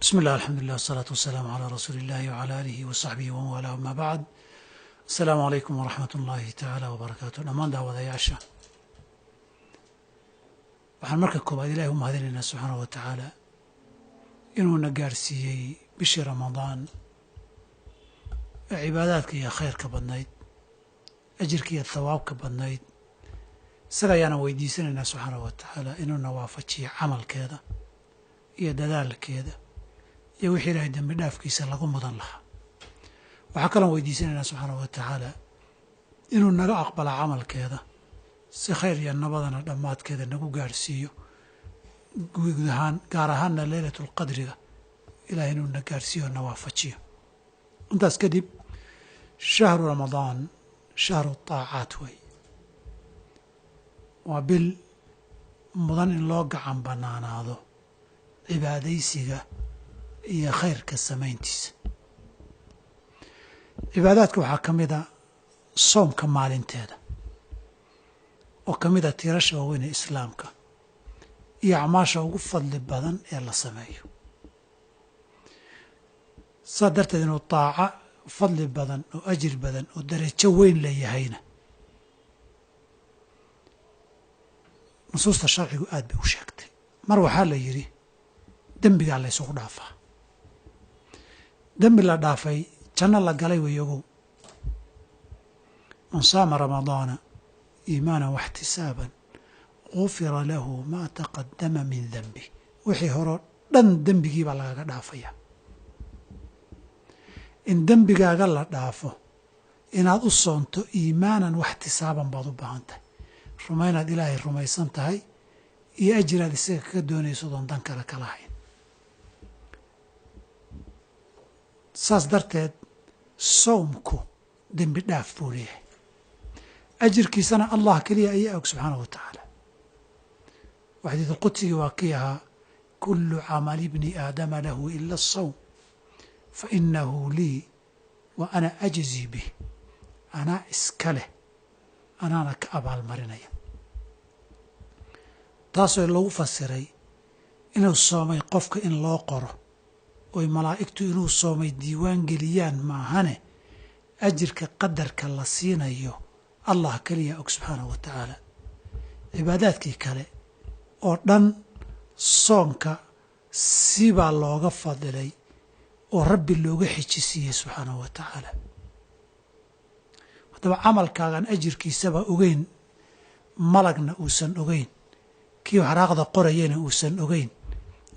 Bismi illah, alxamdulilah, wasalaatu wasalaamu calaa rasuuli illahi wcala aalihi wa saxbihi waman walaa, ama bacd. Asalaamu calaykum waraxmat ullaahi tacaala wabarakaatu. Dhammaan daawadayaasha, waxaan marka koowaad ilahi u mahadinaynaa subxaanahu wa tacaala inuuna gaarhsiiyey bishii Ramadaan ee cibaadaadka iyo khayrka badnayd, ajirka iyo thawaabka badnayd. Isaga ayaana weydiisanaynaa subxaanahu wa tacaala inuuna waafajiyo camalkeeda iyo dadaalkeeda iyo wixii Ilahay dembi dhaafkiisa lagu mudan lahaa. Waxaa kaloon weydiisanaynaa subxaanahu wa tacaala inuu naga aqbala camalkeeda, si khayr iyo nabadana dhammaadkeeda nagu gaarhsiiyo guud ahaan, gaar ahaanna leylatulqadriga Ilahay inuu na gaarhsiiyo, na waafajiyo. Intaas kadib, shahru Ramadaan shahru taacaat wey, waa bil mudan in loo gacan bannaanaado cibaadaysiga iyo khayrka samayntiisa. Cibaadaadka waxaa ka mid a soomka maalinteeda, oo ka mid a tiirasha waaweyn ee Islaamka iyo acmaasha ugu fadli badan ee la sameeyo. Saa darteed, inuu taaca fadli badan oo ajir badan oo darajo weyn la yahayna, nusuusta sharcigu aad bay u sheegtay. Mar waxaa la yidhi dembigaa la ysugu dhaafaa, dembi la dhaafay janno la galay weyogow. Man saama Ramadaana iimaana waxtisaaban gufira lahu maa taqadama min denbi. Wixii horoo dhan dembigii baa lagaga dhaafaya. In dembigaaga la dhaafo, inaad u soonto iimaanan waxtisaaban baad u baahan tahay, rumaynaad Ilaahay rumaysan tahay iyo ajiraad isaga kaga doonayso doon dan kale kala hayn. Saas darteed, sawmku dembi dhaaf buu leeyahay, ajirkiisana Allah keliya ayaa og subxaanahu wa tacaala. Xadiidulqudsigii waa kii ahaa: "Kulu camali bni aadama lahu ila asawm, fa inahu lii wa ana ajzii bih." Anaa iska leh, anaana ka abaalmarinaya. Taasoo lagu fasiray inuu soomay qofka in loo qoro oy malaa'igtu inuu soomay diiwaan geliyaan maahane, ajirka qadarka la siinayo Allah keliya og subxaanahu wa tacaala. Cibaadaadkii kale oo dhan soonka sibaa looga fadilay oo Rabbi looga xijisiiyey subxaanahu wa tacaala. Haddaba, camalkaagaan ajirkiisaba ogeyn, malagna uusan ogeyn, kii xaraaqda qorayana uusan ogeyn,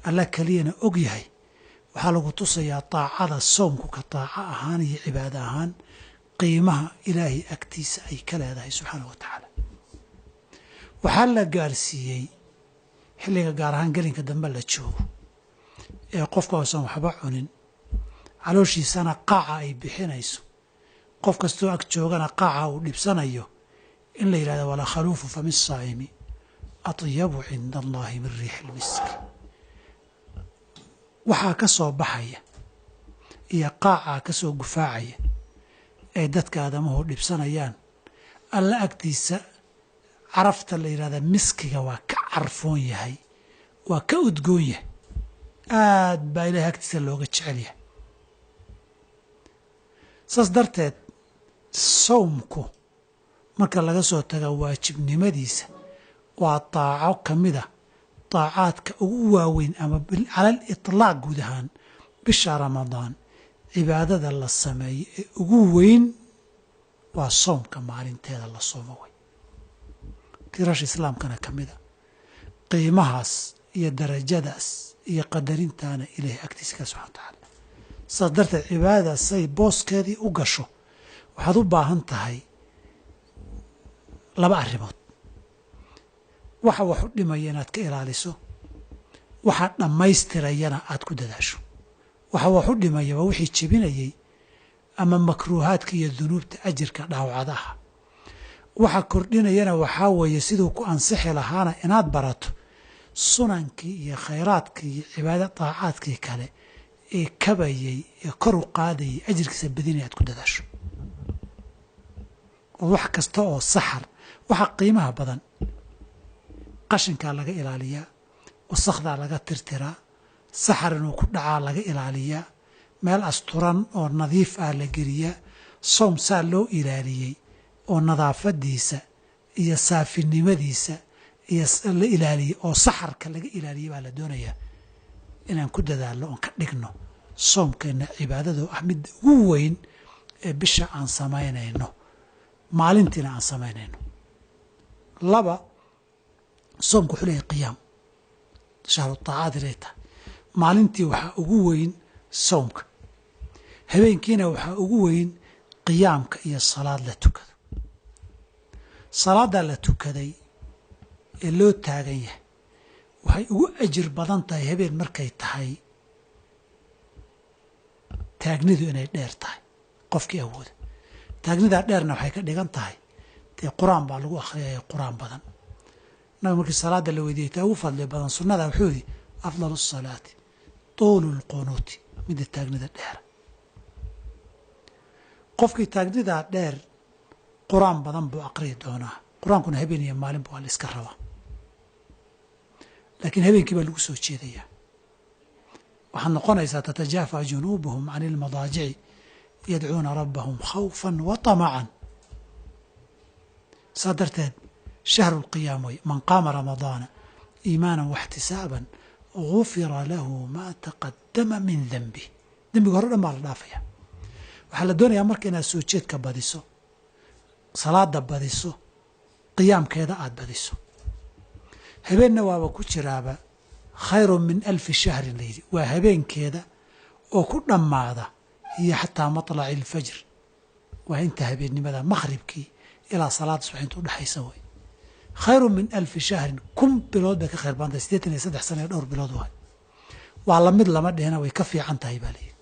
Alla keliyana og yahay, waxaa lagu tusayaa taacada soomku ka taaco ahaan iyo cibaado ahaan qiimaha Ilaahay agtiisa ay ka leedahay subxaanahu wa tacaala. Waxaa la gaarsiiyey xilliga, gaar ahaan gelinka dambe la joogo, ee qofka uusan waxba cunin, calooshiisana qaaca ay bixinayso, qof kastoo ag joogana qaaca uu dhibsanayo, in la yidhahdo: "Wala khaluufu fami saa'imi atyabu cinda Allahi min riixi lmisk." Waxaa ka soo baxaya iyo qaacaa ka soo gufaacaya ay dadka aadamuhu dhibsanayaan, Alla agtiisa carafta la yidhahda miskiga waa ka carfoon yahay, waa ka udgoon yahay, aad baa Ilahay agtiisa looga jecel yahay. Saas darteed, sawmku marka laga soo taga waajibnimadiisa, waa taaco ka mida taacaadka ugu waaweyn ama cala al itlaaq guud ahaan bisha Ramadaan cibaadada la sameeyo ee ugu weyn waa soomka maalinteeda la soomo wey, tiirasha Islaamkana ka mida. Qiimahaas iyo darajadaas iyo qadarintaana Ilahay agtiisa kale subxana wa tacaala. Saas darteed, cibaadadaas say booskeedii u gasho, waxaad u baahan tahay laba arrimood: waxa wax u dhimaya inaad ka ilaaliso, waxa dhammaystirayana aad ku dadaasho. Waxa wax u dhimaya waa wixii jebinayey ama makruuhaadka iyo dunuubta ajirka dhaawacda ah. Waxa kordhinayana waxaa weeye siduu ku ansixi lahaana inaad barato sunankii iyo khayraadkii iyo cibaada daacaadkii kale ee kabayey ee kor u qaadayay, ajirkiisa badinaya, aad ku dadaasho. Oo wax kasta oo saxar, waxa qiimaha badan qashinkaa laga ilaaliyaa, wasakhdaa laga tirtiraa. Saxar inuu ku dhacaa laga ilaaliyaa, meel asturan oo nadiif ah la geliyaa. Soom saa loo ilaaliyey oo nadaafadiisa iyo saafinimadiisa iyo la ilaaliyey oo saxarka laga ilaaliyey baa la doonayaa inaan ku dadaalno oon ka dhigno soomkeenna cibaadado ah midda ugu weyn ee bisha aan samaynayno, maalintiina aan samaynayno. Laba, soomku wuxuu leeyahay qiyaam, shahru taacaad inay tahay. Maalintii waxaa ugu weyn soomka, habeenkiina waxaa ugu weyn qiyaamka iyo salaad la tukado. Salaaddaa la tukaday ee loo taagan yahay waxay ugu ajir badan tahay habeen markay tahay taagnidu inay dheer tahay qofkii awooda. Taagnidaa dheerna waxay ka dhigan tahay dee qur-aan baa lagu akhriyaya, qur-aan badan. Nabiga markii salaadda la weydiiyey taa ugu fadli badan sunnada, wuxuu yidhi afdalu asalaati tuulu lqunuuti, midda taagnida dheera. Qofkii taagnidaa dheer qur-aan badan buu aqriyi doonaa. Qur-aankuna habeen iyo maalinba waa la iska rabaa, laakiin habeenkii baa lagu soo jeedayaa. Waxaad noqonaysaa tatajaafa junuubuhum can ilmadaajici yadcuuna rabbahum khawfan wa tamacan. Saa darteed shahru lqiyaam wey, man qaama ramadaana iimaanan waxtisaaban gufira lahu maa taqadama min denbih. Dembiga hore dhan baa la dhaafaya. Waxaa la doonayaa marka inaad soo jeedka badiso, salaada badiso, qiyaamkeeda aada badiso. Habeenna waaba ku jiraaba khayrun min 1000 shahrin layidhi, waa habeenkeeda oo ku dhammaada iyo xataa matlaci alfajr, waa inta habeennimada maqhribkii ilaa salaada subax inta udhexaysa way. Khayrun min 1000 shahrin, 1000 bilood bay ka khayr badan tahay, 83 sana iyo dhowr bilood waay. Waa lamid lama dhihina, way ka fiican tahay baa layidhi.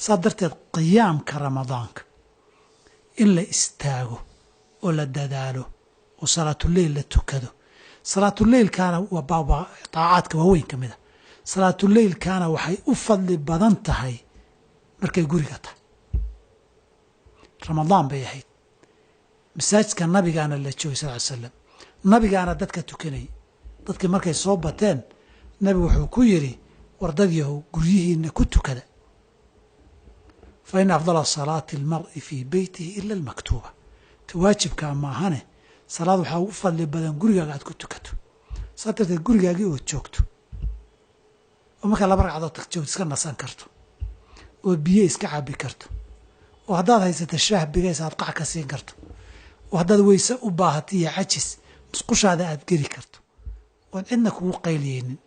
Saa darteed qiyaamka ramadaanka in la istaago oo la dadaalo oo salaatuleyl la tukado. Salaatuleylkaana waa taacaadka waaweyn ka mid a. Salaatuleylkaana waxay u fadli badan tahay markay guriga tahay. Ramadaan bay ahayd, masaajidka nabigaana la joogay sal ly slam, nabigaana dadka tukanayay. Dadkii markay soo bateen nabigu wuxuu ku yidhi war dad yahow guryihiina ku tukada, fa ina afdala salaati almar'i fii beytihi ila almaktuuba. Ta waajibkaa maahane, salaad waxaa ugu fadli badan gurigaaga aad ku tukato. Saa darteed gurigaagii ood joogto oo markaa 2 ragcadood tagjoogto iska nasan karto oo biyo iska cabi karto oo haddaad haysato shaah bigays aad qac ka siin karto oo haddaad weyse u baahato iyo cajis musqushaada aad geli karto oon cidna kugu qayliyeynin,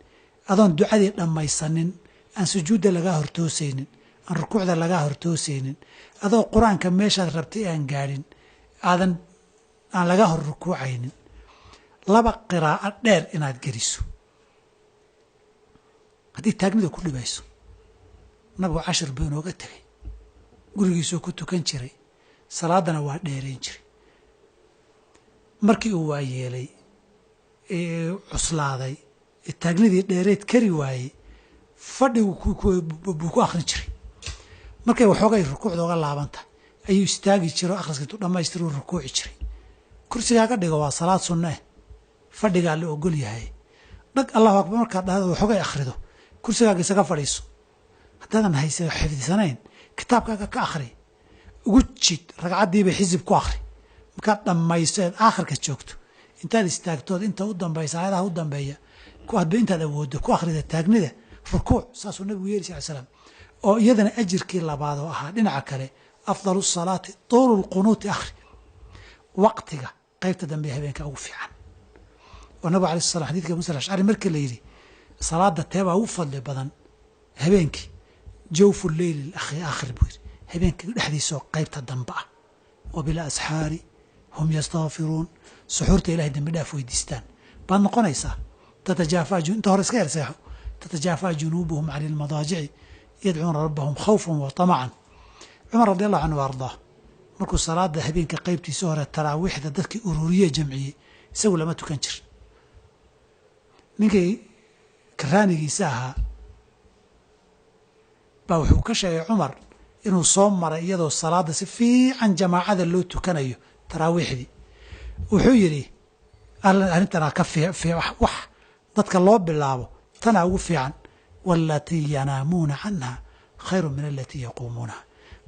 adoon ducadii dhammaysanin, aan sujuudda lagaa hortoosaynin, aan rukuucda lagaa hortoosaynin, adoo qur-aanka meeshaad rabtay aan gaadhin, aadan aan laga hor rukuucaynin, 2 qiraa'o dheer inaad geliso haddii taagnida ku dhibayso. Nabigu cashir buu inooga tegay, gurigiisuu ku tukan jiray, salaadana waa dheerayn jiray. Markii uu waayeelay ee cuslaaday ee taagnidii dheereed kari waayey, fadhigu buu ku akhrin jiray. Markay waxoogay rukuucda uga laaban tahay ayuu istaagi jiro, akhriska intuu dhammaystiruu rukuuci jiray. Kursigaaga dhigo, waa salaad sunna eh, fadhigaa la ogol yahay. Dhag allahu akbar markaad dhahdo waxoogay akhrido, kursigaaga isaga fadhiiso. Haddaadan haysa xifdisanayn kitaabkaaga ka akhri, ugu jid ragcaddiiba xisib ku akhri. Markaad dhammayso eed aakhirka joogto intaad istaagtood inta u dambaysa aayadaha u dambeeya ku hadba intaad awooddo ku akhrida taagnida rukuuc. Saasuu nabigu yeeli sal slam, oo iyadana ajirkii labaad oo ahaa dhinaca kale afdalu salaati tuulu lqunuuti akhri. Waqtiga qaybta dambe habeenka ugu fiican oo nabigu alayh salam xadidka Musa Ashcari markii la yidhi salaada teebaa ugu fadli badan habeenkii, jawfu leyli aakhir buu yidhi, habeenka dhexdiisaoo qaybta dambe ah. Wa bilasxaari hum yastakfiruun, suxuurta ilahay dembi dhaaf weydiistaan baad noqonaysaa. Tatajaafaa inta hore iska yarseexo, tatajaafaa junuubuhum cani ilmadaajici yadcuuna rabbahum khawfan wa tamacan. Cumar radi allahu canhu wa ardaah markuu salaada habeenka qaybtiisa hore taraawiixda dadkii ururiye jamciyey, isagu lama tukan jir. Ninkii karaanigiisa ahaa baa wuxuu ka sheegay Cumar inuu soo maray iyadoo salaada si fiican jamaacada loo tukanayo taraawiixdii. Wuxuu yidhi arrintanaa ka wax dadka loo bilaabo tanaa ugu fiican. Waalatii yanaamuuna canha khayru min alatii yaquumuunaha.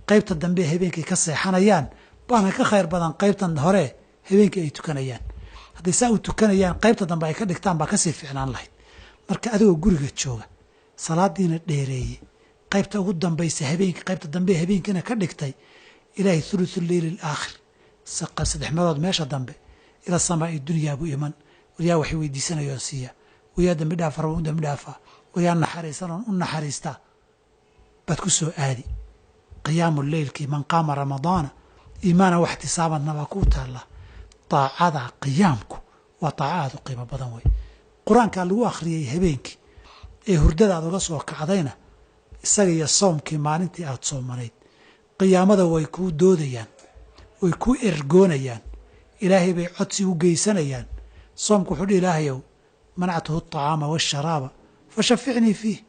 Qaybta dambe habeenkay ka seexanayaan baana ka khayr badan qaybtan hore habeenkii ay tukanayaan. Hadday saa u tukanayaan qaybta dambe ay ka dhigtaan baa kasii fiicnaan lahayd. Marka adigoo guriga jooga salaadiina dheereeye, qaybta ugu dambaysa habeenkii, qaybta dambe habeenkiina ka dhigtay, ilaahay thuluthu leyli alaakhir, 3 meelood meesha dambe ila samaai dunyaa buu iman. Waryaa waxay weydiisanayoon siiya, waryaa dambi dhaafa raba u dambi dhaafaa, waryaa naxariisanoon u naxariistaa baad ku soo aadi. Qiyaamu leylkii man qaama ramadaana iimaana wax ixtisaabanna baa kuu taallaa. Taacada qiyaamku waa taaca aada u qiimo badan wey. Qur-aankaa lagu akhriyey habeenkii ee hurdada aad uga soo kacdayna, isaga iyo soomkii maalintii aada soomanayd, qiyaamada way kuu doodayaan, way kuu ergoonayaan, ilaahay bay codsi u geysanayaan. Soomku wuxuu dhi ilaahayow manactuhu atacaama waasharaaba fashaficnii fiih,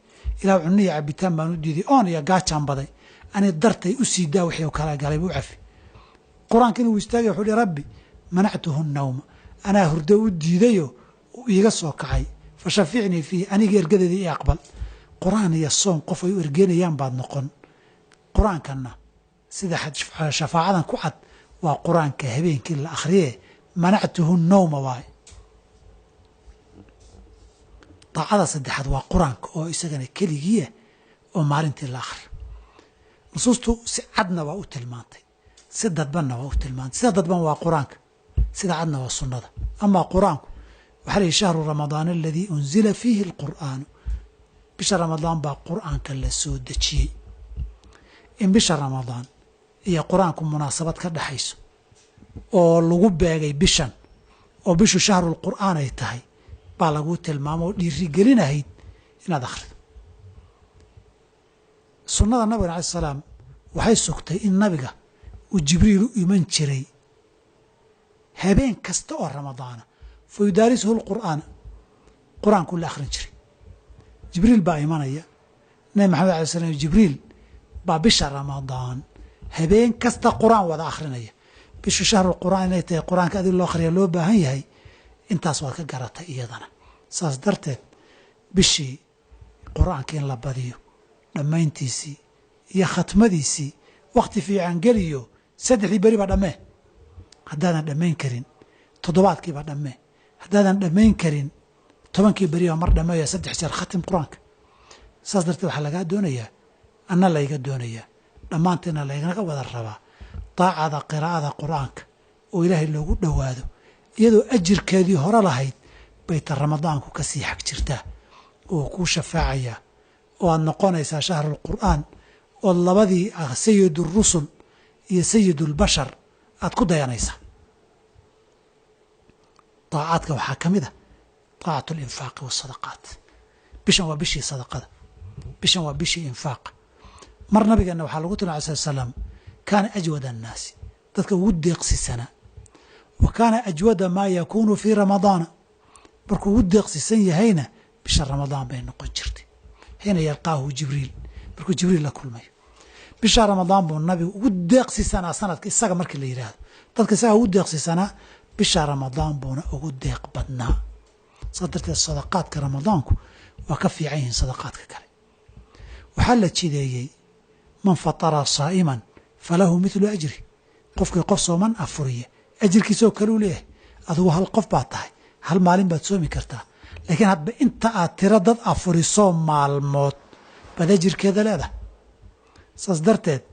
ilaah cunniya cabitaan baan u diiday, oon iyo gaajaan baday, ani dartay u sii daa wixii kala galay buu cafi. Qur-aankiina wuu istaagay, wuxuu dhi rabbi manactuhu nawma, anaa hurdo u diidayo iiga soo kacay, fashaficnii fiih, aniga ergadeedii i aqbal. Qur-aan iyo soom qof ay u ergeynayaan baad noqon. Qur-aankanna sida shafaacadan ku cad waa qur-aanka habeenkii la akhriye, manactuhu nawma waay. Daacada saddexaad waa qur-aanka oo isagana keligiia oo maalintii la akhriyo. Nusuustu si cadna waa u tilmaantay, si dadbanna waa u tilmaantay. Sida dadban waa qur-aanka, sida cadna waa sunnada. Amaa qur-aanku waxaa la yihi shahru ramadaan aladii unzila fiihi alqur'aanu, bisha ramadaan baa qur-aanka la soo dejiyey. In bisha ramadaan iyo qur-aanku munaasabad ka dhexayso oo lagu beegay bishan oo bishu shahrulqur'aan ay tahay baa lagu tilmaamo oo dhiirigelinahayd inaad akhrido. Sunnada nabiga alai salaam waxay sugtay in nabiga uu Jibriil u iman jiray habeen kasta oo ramadaana, fa yudaarisuhu lqur'aana, qur-aanku la akhrin jiray. Jibriil baa imanaya nabi maxamed alai slam, Jibriil baa bisha ramadaan habeen kasta qur-aan wada akhrinaya. Bishu shahrulqur'aan inay tahay qur-aanka adig loo akhriya loo baahan yahay, intaas waad ka garatay iyadana. Saas darteed bishii qur-aanka in la badiyo dhammayntiisii iyo khatmadiisii wakhti fiican geliyo, 3dii beri baa dhammee. Haddaadan dhammayn karin toddobaadkiiba dhammee, haddaadan dhammayn karin 10kii beri baa mar dhammeeya, 3 jeer khatim qur-aanka. Saas darteed waxaa lagaa doonayaa, anna layga doonayaa, dhammaantiina laynaga wada rabaa daacada qiraa'ada qur-aanka oo ilaahay loogu dhowaado, iyadoo ajirkeedii hore lahayd bay ta ramadaanku ka sii xag jirtaa oo kuu shafaacayaa, oo aad noqonaysaa shahrulqur'aan, oo labadii ah sayidulrusul iyo sayidulbashar aad ku dayanaysaa. Daacaadka waxaa ka mid a daacatu alinfaaqi waasadaqaat. Bishan waa bishii sadaqada, bishan waa bishii infaaqa. Mar nabigeenna waxaa lagu tilmay alai slam kaana ajwada annaasi, dadka ugu deeqsisanaa. Wa kaana ajwada maa yakuunu fii ramadaana, markuu ugu deeqsisan yahayna bisha ramadaan bay noqon jirtay. Xiina yalqaahu Jibriil, markuu Jibriil la kulmayo bisha ramadaan buu nabigu ugu deeqsisanaa sanadka. Isaga markii la yidhaahdo dadka isaga ugu deeqsisanaa, bisha ramadaan buuna ugu deeq badnaa. Saas darteed sadaqaadka ramadaanku waa ka fiican yihiin sadaqaadka kale. Waxaa la jideeyey man fatara saa'iman falahu mithlu ajri, qofkii qof sooman afuriya ajirkiisoo kale u leeyahay. Adigu hal qof baad tahay, hal maalin baad soomi kartaa, laakiin hadba inta aad tiro dad afurisoo maalmood baad ajirkeeda leedahay. Saas darteed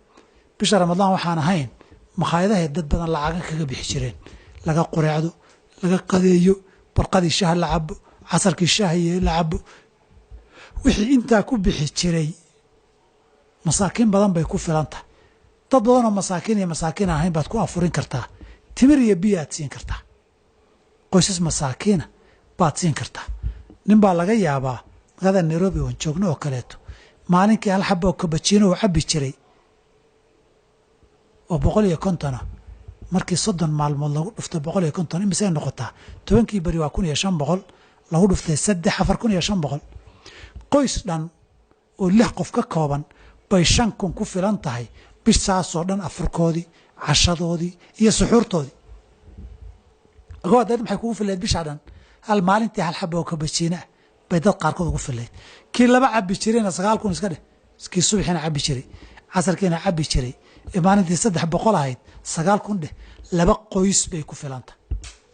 bisha ramadaan waxaan ahayn makhaayadahay dad badan lacaga kaga bixi jireen, laga qureecdo, laga qadeeyo, barqadii shaah la cabo, casarkii shaah la cabo, wixii intaa ku bixi jiray masaakiin badan bay ku filan tahay. Dad badanoo masaakiin iyo masaakiin ahayn baad ku afurin kartaa, timir iyo biyo aad siin kartaa, qoysas masaakiina baad siin kartaa. Nin baa laga yaabaa magaalada Nairobi oon joogno oo kaleeto maalinkii hal xaba oo kabajiino uu cabbi jiray oo 150 markii 30 maalmood lagu dhufto 150 imisay noqotaa? 10kii beri waa 1500, lagu dhuftay 3 4500. Qoys dhan oo 6 qof ka kooban bay 5000 ku filan tahay bishaasoo dhan afurkoodii, cashadoodii iyo suxuurtoodii. Agood maxay kugu filayd bishaa dhan? Hal maalintii hal xaba oo kabajiina ah Bay dad qaarkood ugu filayd. Kii laba cabbi jirayna 9,000 iska dheh, kii subaxiina cabbi jiray, casarkiina cabbi jiray, ee maalintii 300 ahayd 9,000 dheh, laba qoys bay ku filanta.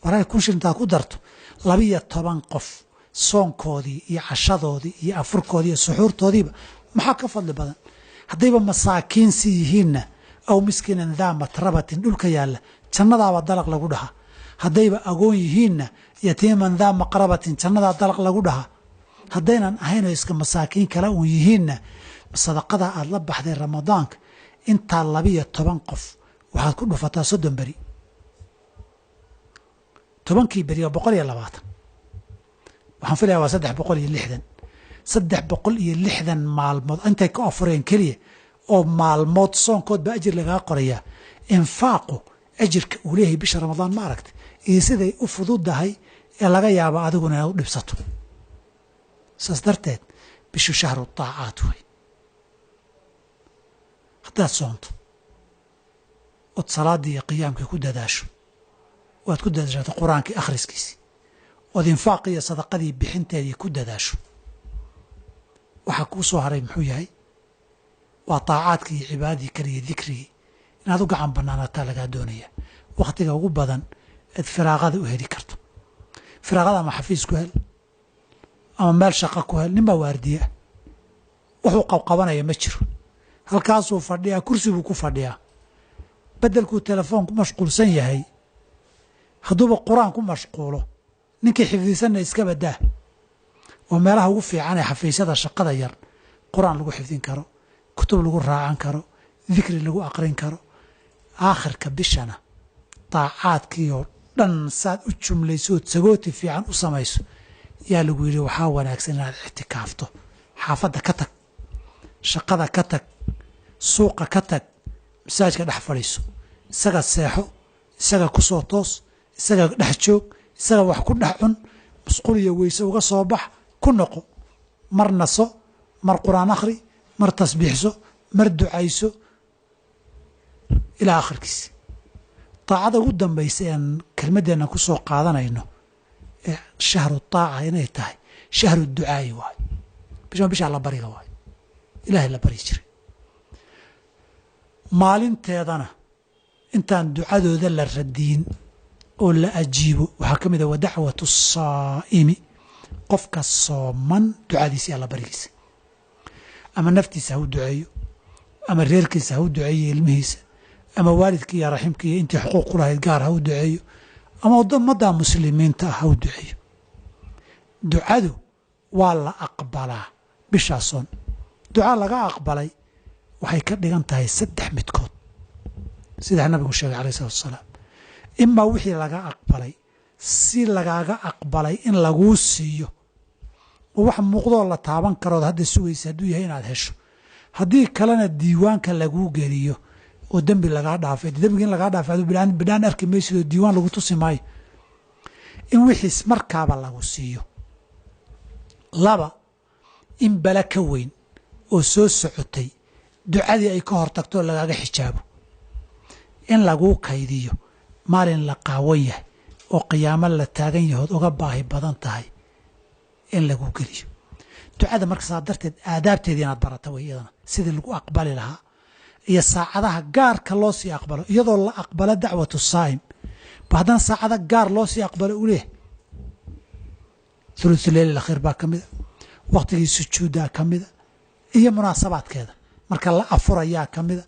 Waraa 1,000 shilin intaad ku darto 12 qof soonkoodii iyo cashadoodii iyo afurkoodii iyo suxuurtoodiiba maxaa ka fadli badan? Haddayba masaakiin si yihiinna aw miskiinan daa matrabatin dhulka yaalla jannadaaba dalaq lagu dhahaa. Haddayba agoon yihiinna yatiiman daa maqrabatin jannadaa dalaq lagu dhahaa. Haddaynan ahaynoo iska masaakiin kale uun yihiinna sadaqada aad la baxday ramadaanka intaa 12 qof waxaad ku dhufataa 30 beri. 10kii beri waa 120. Waxaan filayaa waa 360. 360 maalmood intay ka afureen keliya oo maalmood soonkood baa ajir lagaga qorayaa. Infaaqu ajirka uu leeyahay bisha Ramadaan ma aragtay iyo siday u fududahay ee laga yaabo adiguna inaad u dhibsato. Saas darteed bishu shahru taacaat wey. Haddaad soonto ood salaaddii iyo qiyaamkii ku dadaasho, waad ku dadaashato qur-aankii akhriskiisii, ood infaaqii iyo sadaqadii bixinteedii ku dadaasho, waxaa kuu soo haray muxuu yahay? Waa taacaadkii iyo cibaadadii kale iyo dikrigii inaad u gacan bannaanaataa lagaa doonaya. Wakhtiga ugu badan eed firaaqada u heli karto, firaaqada ama xafiis ku hel ama meel shaqa ku hel, ninbaa waardiye ah wuxuu qabqabanaya ma jiro, halkaasuu fadhiyaa, kursi buu ku fadhiyaa, beddelkuu telefoon ku mashquulsan yahay hadduuba qur-aan ku mashquulo, ninkii xifdisanna iska badaa. Waa meelaha ugu fiican ee xafiisyada shaqada yar qur-aan lagu xifdin karo, kutub lagu raacan karo, dikri lagu aqrin karo. Aakhirka bishana taacaadkii oo dhan saad u jumlayso ood sagooti fiican u samayso yaa lagu yidhi waxaa wanaagsan inaad ictikaafto. Xaafadda ka tag, shaqada ka tag, suuqa ka tag, masaajka dhex fadhiiso, isaga seexo, isaga ku soo toos, isaga dhex joog, isaga wax ku dhex cun, musqul iyo weyse uga soo bax, ku noqo, mar naso, mar qur-aan akhri, mar tasbiixso, mar ducayso ilaa akhirkiisi. Taacada ugu dambaysa ean kelmadeenna ku soo qaadanayno ee shahru taaca inay tahay shahru ducaa'i waayo. Bishan bishaa la bariga waayo, ilaahay la bari jiray. Maalinteedana intaan ducadooda la radiyin oo la ajiibo waxaa ka mid ah wa dacwatu saa'imi, qofka sooman ducadiisa alla barigiisa, ama naftiisa ha u duceeyo, ama reerkiisa ha u duceeyo ilmihiisa, ama waalidkii iyo raximkii iyo intii xuquuq ku lahayd gaar ha u duceeyo, ama ummadda muslimiinta ah ha u duceeyo. Ducadu waa la aqbalaa bishaa soon. Duca laga aqbalay waxay ka dhigan tahay 3 midkood sida nabigu sheegay alayhi salaatu wasalaam. Imaa wixii laga aqbalay si lagaaga aqbalay in laguu siiyo oo wax muuqdoo la taaban karood hadda sugaysa hadduu yahay inaad hesho, haddii kalena diiwaanka laguu geliyo oo dembi lagaa dhaafay. Dembiga in lagaa dhaafay aduu bidhaan arki maysid oo diiwaan lagu tusi maayo, in wixiis markaaba lagu siiyo. 2, in bala ka weyn oo soo socotay ducadii ay ka hortagto oo lagaaga xijaabo, in laguu kaydiyo maalin la qaawan yahay oo qiyaamo la taagan yahood uga baahi badan tahay in lagu geliyo. Ducada marka saa darteed aadaabteedii inaad barata way, iyadana sidii lagu aqbali lahaa iyo saacadaha gaarka loo sii aqbalo, iyadoo la aqbalo dacwatu saa'im ba haddana saacada gaar loo sii aqbalo u leeyahay. Thuluthu leyl alakhiir baa ka mida, waqtigii sujuuddaa ka mida, iyo munaasabaadkeeda marka la afurayaa ka mida,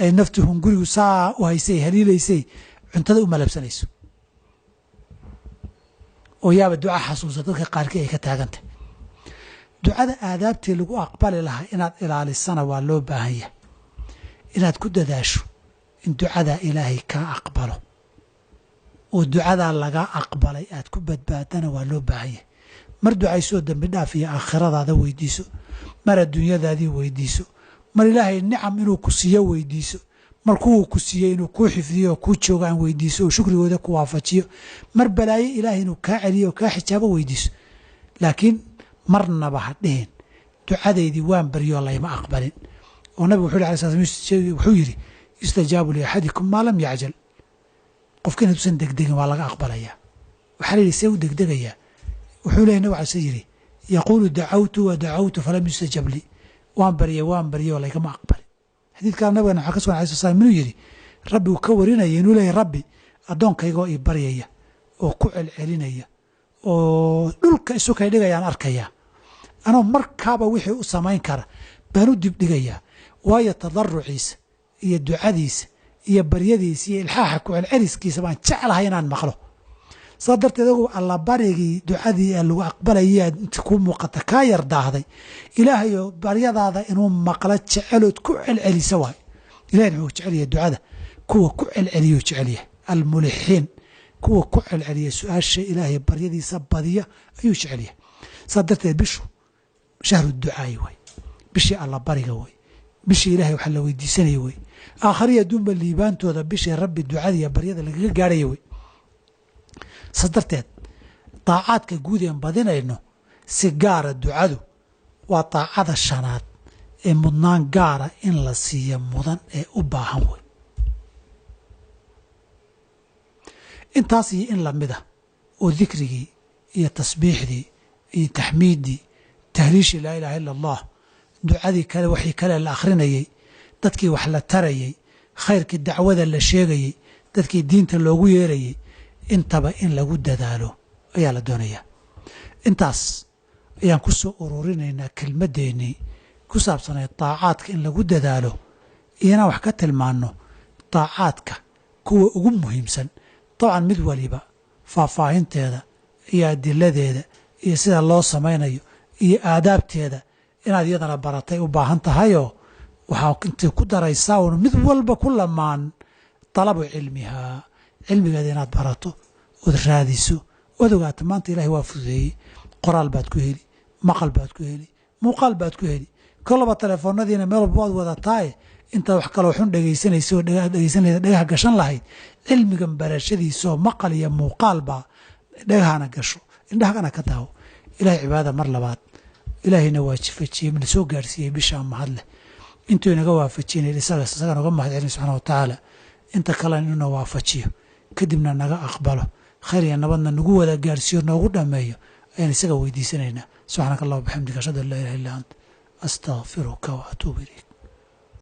ay naftu hungurigu saa u haysay haliilaysay cuntada u malabsanayso oo yaaba duca xasuusa dadka qaarkii ay ka taagantahay. Ducada aadaabtii lagu aqbali lahaa inaad ilaalisana waa loo baahan yahay, inaad ku dadaasho in ducada ilaahay kaa aqbalo oo ducadaa lagaa aqbalay aad ku badbaadana waa loo baahan yahay. Mar ducaysoo dembi dhaaf iyo aakhiradaada weydiiso, mar adduunyadaadii weydiiso, mar ilaahay nicam inuu ku siiyo weydiiso, mar kuwuu ku siiyey inuu kuu xifdiyo oo kuu joogaan weydiiso oo shukrigooda ku waafajiyo, mar balaayo ilaahay inuu kaa celiyo oo kaa xijaabo weydiiso. Laakiin marnaba ha dhihin ducadeydii waan baryoo layma aqbalin. Oo nabigu wuxuu alayhi salaam wuxuu yidhi yustajaabu liaxadikum maa lam yacjal. Qofka inaad usan degdegin waa laga aqbalayaa. Waxaa la yidhi see u degdegayaa? Wuxuu leeyahy nabigu alay yidhi Yaquulu dacawtu wa dacawtu falam yustajab lii, waan baryay waan baryay oo laygama aqbalin. Xadiidkaa nabigana waxaa ka sugan alai sl slam inuu yidhi, rabbi uu ka warinaya inuu leeyahy rabbi addoonkaygoo ii baryaya oo ku celcelinaya oo dhulka isu kay dhigayaan arkayaa, anoo markaaba wixii u samayn kara baan u dibdhigayaa, waayo tadaruciisa iyo ducadiisa iyo baryadiisa iyo ilxaaxa ku celceliskiisa baan jeclahay inaan maqlo. Saa darteed agu allabarigii ducadii ee lagu aqbalayay inta kuu muuqata kaa yar daahday, ilaahayoo baryadaada inuu maqlo jecelood ku celcelisa waay. Ilahay wuxuu jecel yahay ducada kuwa ku celceliyuu jecel yahay, almulixiin kuwa ku celceliya su-aasha ilaahay baryadiisa badiya ayuu jecel yahay. Saa darteed bishu shahru ducaayi waay, bishii allabariga way, bishii ilahay waxa la weydiisanaya wey, aakhariya adduunba liibaantooda bishii rabbi ducada iyo baryada lagaga gaarhaya wey. Saas darteed daacaadka guud een badinayno si gaara ducadu waa daacada shanaad ee mudnaan gaara in la siiyo mudan ee u baahan wey. Intaas iyo in lamid ah oo dikrigii iyo tasbiixdii iyo taxmiiddii, tahliishii laa ilaaha illa allah, ducadii kale, waxii kale la akhrinayey, dadkii wax la tarayey, khayrkii dacwada la sheegayey, dadkii diinta loogu yeerayey, intaba in lagu dadaalo ayaa la doonayaa. Intaas ayaan ku soo ururinaynaa kelmaddeennii ku saabsanayd daacaadka in lagu dadaalo iyo inaan wax ka tilmaanno daacaadka kuwa ugu muhiimsan. Dabcan mid waliba faahfaahinteeda iyo adiladeeda iyo sida loo samaynayo iyo aadaabteeda inaad iyadana baratay u baahan tahayoo waxaa intay ku daraysaa uun mid walba ku lamaan dalabu cilmihaa, cilmigeeda inaad barato ood raadiso ood ogaato. Maanta ilahay waa fududeeyey, qoraal baad ku heli, maqal baad ku heli, muuqaal baad ku heli, kolaba telefoonadiina meel walba waad wadataaye intaad wax kaloo xun dhegaysanaysa oo dhegaysanaysa dhagaha gashan lahayd, cilmigan barashadiisaoo maqal iyo muuqaal baa dhagahana gasho, indhahagana ka daawo. Ilahay cibaadada mar labaad ilaahayna waafajiyey, na soo gaarsiiyey bishaa mahadleh, intuu inaga waafajinay isaga noga mahad celin subxana wa tacaala, inta kalena inuuna waafajiyo kadibna naga aqbalo, khayr iyo nabadna nagu wada gaarsiiyo noogu dhameeyo ayaan isaga weydiisanaynaa. Subxaanaka allah bixamdika, ashhadu an laa ilaha illa ant, astaqfiruka wa atuubu ilayk.